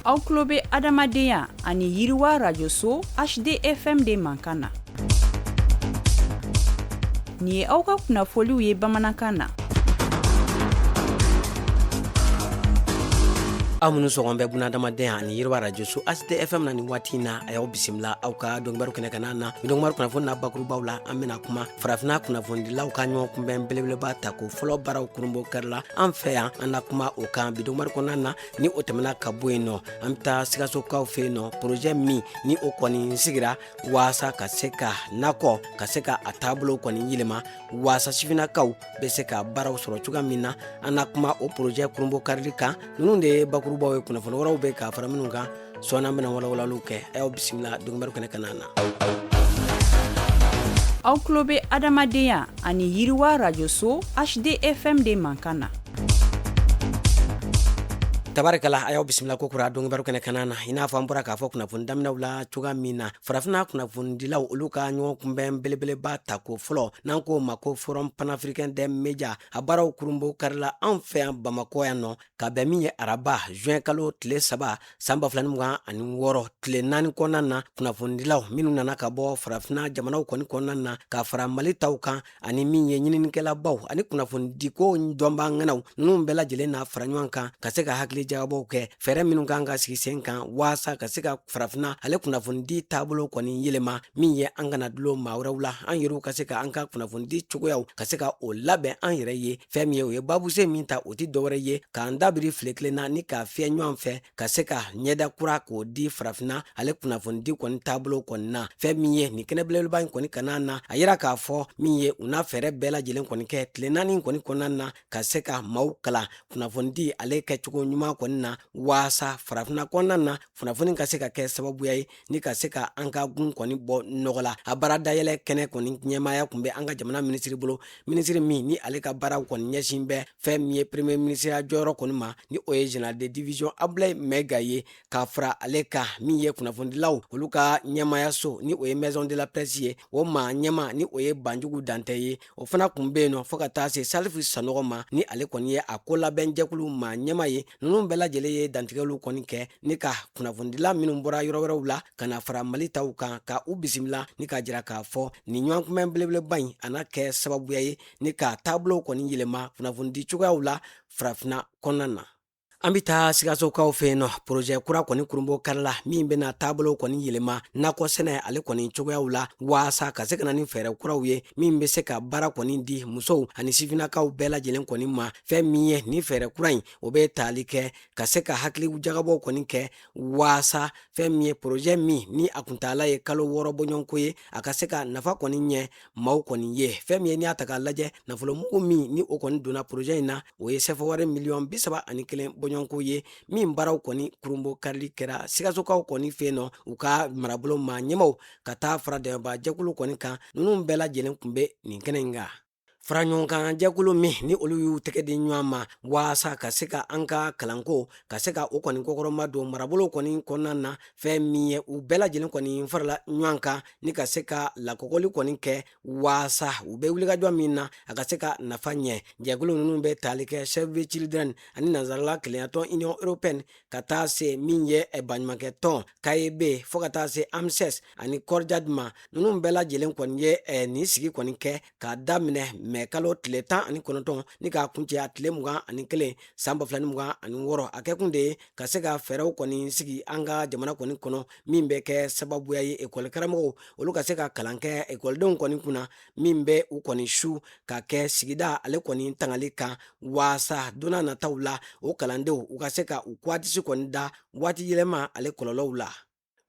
Aw tulo bɛ adamadenya ani yiriwa rajoso HDFM de mankan na. Nin ye aw ka kunnafoliw ye bamanankan na. Aw minnu sɔgɔn bɛ bunadamadenya ani yiriwa rajoso HDFM na nin waati in na, a y'aw bisimila aw ka donkibaru kɛnɛ kan na. Donkibaru kunnafoni na bakurubaw la, an bɛna kuma farafinna kunnafonidilaw ka ɲɔgɔn kunbɛn belebeleba tako fɔlɔ baaraw kurunbon karila an fɛ yan. An na kuma o kan bi donkibaru kɔnɔna na. Ni o tɛmɛna ka bɔ yen nɔ, an bɛ taa sikasokaw fɛ yen nɔ, porozɛ min ni o kɔni sigira waasa ka se ka nakɔ ka se ka a taabolo kɔni yɛlɛma waasa sifinnakaw bɛ se ka baaraw sɔrɔ cogoya min na, an na kuma o porozɛ kurunbonkarili kan. Ninnu de ye bakurubaw ye, kunnafoni wɛrɛw bɛ ka fara minnu kan sɔɔni, an bɛna walawalaliw kɛ. A y'aw bisimila donkibaru kɛnɛ kan na. Aw tulo bɛ adamadenya ani yiriwa rajoso HDFM de mankan na. Tabarikala, a y'aw bisimila ko kura donkibaru kɛnɛ kan na. I n'a fɔ an bɔra k'a fɔ kunnafoni daminɛw la cogoya min na, farafinna kunnafonidilaw olu ka ɲɔgɔn kunbɛn belebeleba tako fɔlɔ, n'an k'o ma ko Forum panafricain des médias, a baaraw kurunbon karila an fɛ yan Bamakɔ yan nɔ, ka bɛn min ye araba juin kalo tile 3 san 2026. Tile 4 kɔnɔna na, kunnafonidilaw minnu nana ka bɔ farafinna jamanaw kɔni kɔnɔna na ka fara Mali taw kan, ani min ye ɲininikɛlabaw ani kunnafonidiko dɔnbaa ŋanaw, ninnu bɛɛ lajɛlen na fara ɲɔgɔn kan ka se ka hakili jagabɔw kɛ fɛɛrɛ minnu kan ka sigi sen kan waasa ka se ka farafinna ale kunnafonidi taabolo kɔni yɛlɛma, min ye an kana dulon maa wɛrɛw la, an yɛrɛw ka se ka an ka kunnafonidi cogoyaw ka se ka o labɛn an yɛrɛ ye. Fɛn min ye o ye babusen min ta, o tɛ dɔwɛrɛ ye k'an dabiri file kelen na ni k'a fiyɛ ɲɔgɔn fɛ ka se ka ɲɛda kura k'o di farafinna ale kunnafonidi kɔni taabolo kɔni na. Fɛn min ye nin kɛnɛ belebeleba in kɔni kana na, a yira k'a fɔ min ye u na fɛɛrɛ bɛɛ lajɛlen kɔni kɛ tile 4 kɔni kɔnɔna na ka se ka maaw kalan kunnafonidi ale kɛcogo ɲuman kɔni na, waasa farafinna kɔnɔna na kunnafoni ka se ka kɛ sababuya ye ni ka se ka an ka gun kɔni bɔ nɔgɔ la. A baara dayɛlɛ kɛnɛ kɔni ɲɛmaaya kun bɛ an ka jamana minisiri bolo, minisiri min ni ale ka baaraw kɔni ɲɛsin bɛ fɛn min ye premier minisiriya jɔyɔrɔ kɔni ma, ni o ye général de division Abdoulaye Maïga ye, ka fara ale kan min ye kunnafonidilaw olu ka ɲɛmaayaso ni o ye maison de la presse ye, o maa ɲɛmaa ni o ye Banjugu Dantɛ ye, o fana kun bɛ yen nɔ, fo ka taa se Salifu Sanɔgɔ ma, ni ale kɔni ye a ko labɛnjɛkulu maa ɲɛmaa ye. Ninnu bɛɛ lajɛlen ye dantigɛliw kɔni kɛ ni ka kunnafonidila minnu bɔra yɔrɔ wɛrɛw la ka na fara Mali taw kan ka u bisimila, ni k'a jira k'a fɔ nin ɲɔgɔnkunbɛn belebeleba in a na kɛ sababuya ye ni ka taabolow kɔni yɛlɛma kunnafonidi cogoyaw la farafinna kɔnɔna na. An bɛ taa sikasokaw fɛ yen nɔ, porozɛ kura kɔni kurunbon karila min bɛna taabolo kɔni yɛlɛma nakɔ sɛnɛ ale kɔni cogoyaw la, waasa ka se ka na ni fɛɛrɛ kuraw ye min bɛ se ka baara kɔni di musow ani sifinnakaw bɛɛ lajɛlen kɔni ma. Fɛn min ye nin fɛɛrɛ kura in, o bɛ tali kɛ ka se ka hakili jagabɔw kɔni kɛ waasa fɛn min ye porozɛ min ni a kuntaala ye kalo 6 bɔɲɔgɔnko ye, a ka se ka nafa kɔni ɲɛ maaw kɔni ye. Fɛn min ye n'i y'a ta k'a lajɛ, nafolomugu min ni o kɔni donna porozɛ in na, o ye sɛfɛwari miliyɔn 31 bɔɲɔgɔnko ye, min baaraw kɔni kurunbon karili kɛra sikasokaw kɔni fɛ yen nɔ, u ka marabolo maa ɲɛmaw ka taa fara dɛmɛbaajɛkulu kɔni kan. Ninnu bɛɛ lajɛlen kun bɛ nin kɛnɛ in kan. Fara ɲɔgɔnkan jɛkulu min ni olu y'u tɛgɛ di ɲɔgɔn ma waasa ka se ka an ka kalanko ka se ka o kɔni kɔkɔrɔma don marabolo kɔni kɔnɔna na, fɛn min ye u bɛɛ lajɛlen kɔni farala ɲɔgɔn kan ni ka se ka lakɔgɔli kɔni kɛ waasa u bɛ wulikajɔ min na a ka se ka nafa ɲɛ. Jɛkulu ninnu bɛ tali kɛ Save the Children ani nansarala kelenyatɔn Union européenne, ka taa se min ye baɲumankɛtɔn KEB, fo ka taa se AMSES ani Corjad ma. Ninnu bɛɛ lajɛlen kɔni ye nin sigi kɔni kɛ k'a daminɛ mɛ kalo tile 19 ni k'a kuncɛ a tile 21 san 2026. A kɛkun de ye ka se ka fɛɛrɛw kɔni sigi an ka jamana kɔni kɔnɔ min bɛ kɛ sababuya ye ekɔli karamɔgɔw olu ka se ka kalan kɛ ekɔlidenw kɔni kunna, min bɛ u kɔni su ka kɛ sigida ale kɔni tangali kan, waasa don nataw la o kalandenw u ka se ka u kwadisi kɔni da waati yɛlɛma ale kɔlɔlɔw la.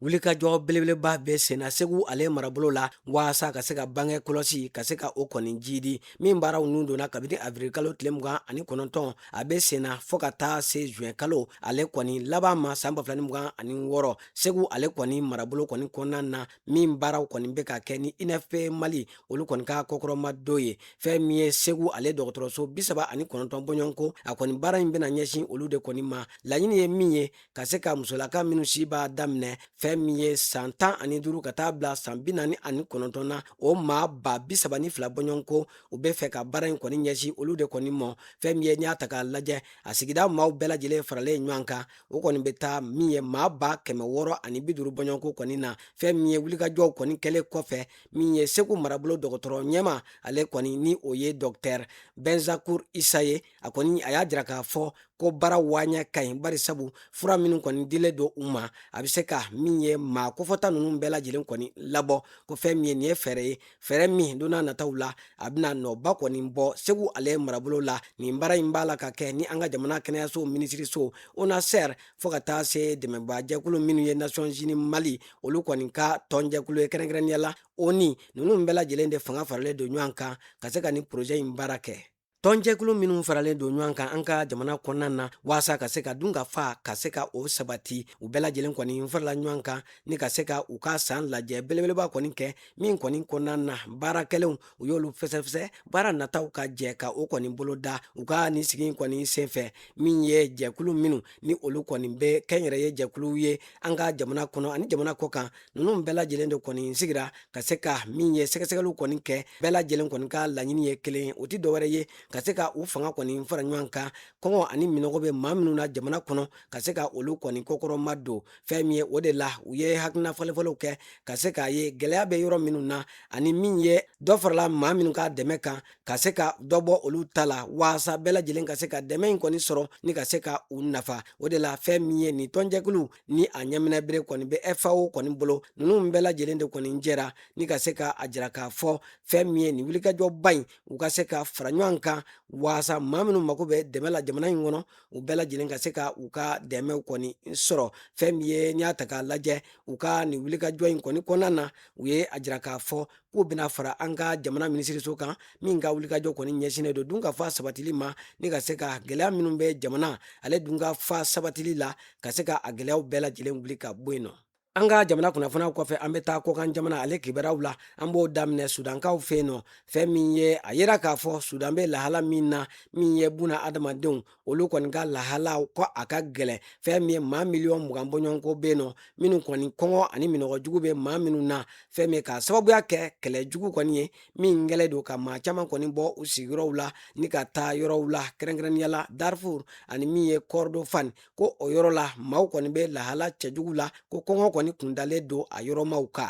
Wulikajɔ belebeleba bɛ senna Segu ale marabolo la waasa ka se ka bange kɔlɔsi ka se ka o kɔni jidi, min baaraw nun donna kabini avril kalo tile 29, a bɛ senna fo ka taa se juin kalo ale kɔni laban ma san 2026 Segu ale kɔni marabolo kɔni kɔnɔna na, min baaraw kɔni bɛ ka kɛ ni INFP Mali olu kɔni ka kɔkɔrɔmadon ye. Fɛn min ye Segu ale dɔgɔtɔrɔso 39 bɔɲɔgɔnko, a kɔni baara in bɛna ɲɛsin olu de kɔni ma. Laɲini ye min ye, ka se ka musolaka minnu si b'a daminɛ fɛn Fɛn min ye san 15 ka taa bila san 49 na, o maa 32,000 bɔɲɔgɔnko, u bɛ fɛ ka baara in kɔni ɲɛsin olu de kɔni mɔ. Fɛn min ye, n'i y'a ta k'a lajɛ, a sigida maaw bɛɛ lajɛlen faralen ɲɔgɔn kan, o kɔni bɛ taa min ye maa 650,000 bɔɲɔgɔnko kɔni na. Fɛn min ye, wulikajɔw kɔni kɛlen kɔfɛ, min ye Segu marabolo dɔgɔtɔrɔ ɲɛmaa, ale kɔni ni o ye Dɔktɛr Benzakur Isa ye, a kɔni a y'a jira k'a fɔ ko baara waaɲɛ ka ɲi, bari sabu fura minnu kɔni dilen don u ma, a bɛ se ka min ye maa kofɔta ninnu bɛɛ lajɛlen kɔni labɔ. Ko fɛn min ye, nin ye fɛɛrɛ ye, fɛɛrɛ min don n'a nataw la, a bɛna nɔba kɔni bɔ Segu ale marabolo la. Nin baara in b'a la ka kɛ ni an ka jamana kɛnɛyaso minisiriso ONASER, fo ka taa se dɛmɛbaajɛkulu minnu ye Nations Unies Mali, olu kɔni ka tɔnjɛkulu ye, kɛrɛnkɛrɛnnenya la ONU. Ninnu bɛɛ lajɛlen de fanga faralen don ɲɔgɔn kan ka se ka nin projet in baara kɛ. Tɔnjɛkulu minnu faralen don ɲɔgɔn kan an ka jamana kɔnɔna na waasa ka se ka dun ka fa ka se ka o sabati, u bɛɛ lajɛlen kɔni farala ɲɔgɔn kan ni ka se ka u ka san lajɛ belebeleba kɔni kɛ, min kɔni kɔnɔna na baara kɛlenw u y'olu fɛsɛfɛsɛ, baara nataw ka jɛ ka o kɔni boloda. U ka nin sigi kɔni senfɛ, min ye jɛkulu minnu ni olu kɔni bɛ kɛnyɛrɛye jɛkuluw ye an ka jamana kɔnɔ ani jamana kɔ kan, ninnu bɛɛ lajɛlen de kɔni sigira ka se ka min ye sɛgɛsɛgɛliw kɔni kɛ. Bɛɛ lajɛlen kɔni ka laɲini ye kelen, o tɛ dɔwɛrɛ ye ka se ka u fanga kɔni fara ɲɔgɔn kan, kɔngɔ ani minɔgɔ bɛ maa minnu na jamana kɔnɔ, ka se ka olu kɔni kɔkɔrɔma don. Fɛn min ye, o de la u ye hakilina falenfalenw kɛ ka se k'a ye gɛlɛya bɛ yɔrɔ minnu na, ani min ye dɔ farala maa minnu ka dɛmɛ kan, ka se ka dɔ bɔ olu ta la, waasa bɛɛ lajɛlen ka se ka dɛmɛ in kɔni sɔrɔ ni ka se ka u nafa. O de la fɛn min ye, nin tɔnjɛkulu ni a ɲɛminɛ bere kɔni bɛ FAO kɔni bolo, ninnu bɛɛ lajɛlen de kɔni jɛra ni ka se ka a jira k'a fɔ fɛn min ye nin wulikajɔba in, u ka se ka fara ɲɔgɔn kan waasa maa minnu mako bɛ dɛmɛ la jamana in kɔnɔ, u bɛɛ lajɛlen ka se ka u ka dɛmɛw kɔni sɔrɔ. Fɛn min ye, n'i y'a ta k'a lajɛ, u ka nin wulikajɔ in kɔni kɔnɔna na, u ye a jira k'a fɔ k'u bɛna fara an ka jamana minisiriso kan, min ka wulikajɔ kɔni ɲɛsinnen don dunkafa sabatili ma, ni ka se ka gɛlɛya minnu bɛ jamana ale dunkafa sabatili la, ka se ka a gɛlɛyaw bɛɛ lajɛlen wuli ka bɔ yen nɔ. An ka jamana kunnafoniyaw kɔfɛ, an bɛ taa kɔkan jamana ale kibaruyaw la. An b'o daminɛ Sudankaw fɛ yen nɔ. Fɛn min ye, a yera k'a fɔ Sudan bɛ lahala min na, min ye buna adamadenw olu kɔni ka lahala ko a ka gɛlɛn. Fɛn min ye, maa 20 miliyɔn bɔɲɔgɔnko bɛ yen nɔ, minnu kɔni kɔngɔ ani minɔgɔ jugu bɛ maa minnu na. Fɛn min k'a sababuya kɛ kɛlɛ jugu kɔni ye, min kɛlen don ka maa caman kɔni bɔ u sigiyɔrɔw la ni ka taa yɔrɔw la, kɛrɛnkɛrɛnnenya la Darfur ani min ye Kordofan, ko o yɔrɔ la maaw kɔni bɛ lahala cɛjugu la, ko kɔngɔ kɔni kundalen don a yɔrɔmaw kan.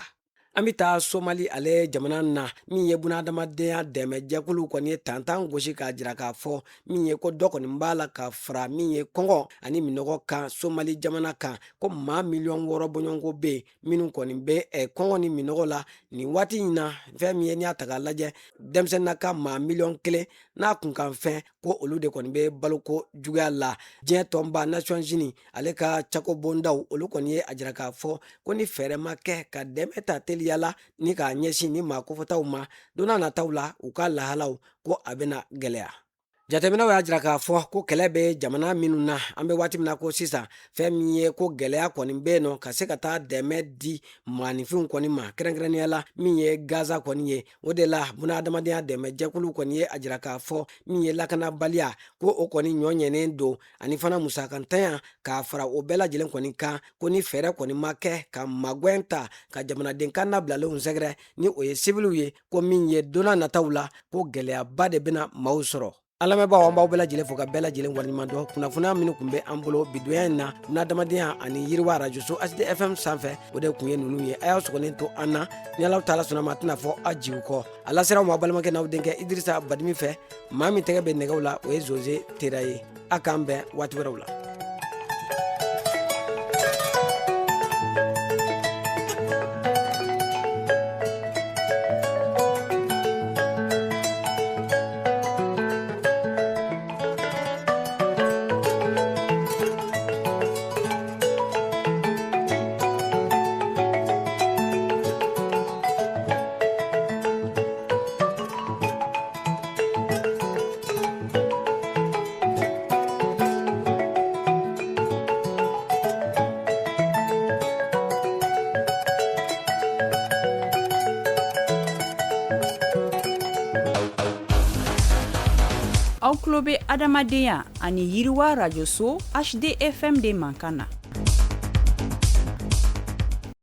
An bɛ taa Somali ale jamana na. Min ye bunadamadenya dɛmɛ jɛkulu kɔni ye tantan gosi k'a jira k'a fɔ min ye ko dɔ kɔni b'a la ka fara min ye kɔngɔ ani minɔgɔ kan Somali jamana kan, ko maa 6 miliyɔn bɔɲɔgɔnko bɛ yen minnu kɔni bɛ kɔngɔ ni minɔgɔ la nin waati in na. Fɛn min ye, n'i y'a ta k'a lajɛ, denmisɛnnin ka maa 1 miliyɔn n'a kunkanfɛn, ko olu de kɔni bɛ baloko juguya la. Diɲɛ tɔnba Nations Unies ale ka cakobondaw, olu kɔni ye a jira k'a fɔ ko ni fɛɛrɛ ma kɛ ka dɛmɛ ta teliya la ni k'a ɲɛsin ni maa kofɔtaw ma, don n'a nataw la u ka lahalaw ko a bɛna gɛlɛya. Jateminɛw y'a jira k'a fɔ ko kɛlɛ bɛ jamana minnu na an bɛ waati min na ko sisan, fɛn min ye ko gɛlɛya kɔni bɛ yen nɔ ka se ka taa dɛmɛ di maaninfinw kɔni ma, kɛrɛnkɛrɛnnenya la min ye Gaza kɔni ye. O de la buna adamadenya dɛmɛ jɛkulu kɔni ye a jira k'a fɔ min ye lakanabaliya ko o kɔni ɲɔ ɲɛnen don, ani fana musakantanya k'a fara o bɛɛ lajɛlen kɔni kan, ko ni fɛɛrɛ kɔni ma kɛ ka magwɛn ta ka jamanaden kan nabilalenw sɛgɛrɛ, ni o ye siwiliw ye, ko min ye don n'a nataw la ko gɛlɛyaba de bɛna maaw sɔrɔ. An lamɛnbaaw, an b'aw bɛɛ lajɛlen fo ka bɛɛ lajɛlen waleɲuman dɔn. Kunnafoniya minnu tun bɛ an bolo bidonya in na bunadamadenya ani yiriwa arajoso HD FM sanfɛ, o de tun ye ninnu ye. A y'aw sɔgɔlen to an na. Ni Ala taala sɔnna ma, a tɛna fɔ a jigi kɔ. A lasera aw ma balimakɛ n'aw denkɛ Idirisa Badimi fɛ. Maa min tɛgɛ bɛ nɛgɛw la, o ye Zoze Tera ye. A k'an bɛn waati wɛrɛw la. Aw tulo bɛ adamadenya ani yiriwa rajoso HDFM de mankan na.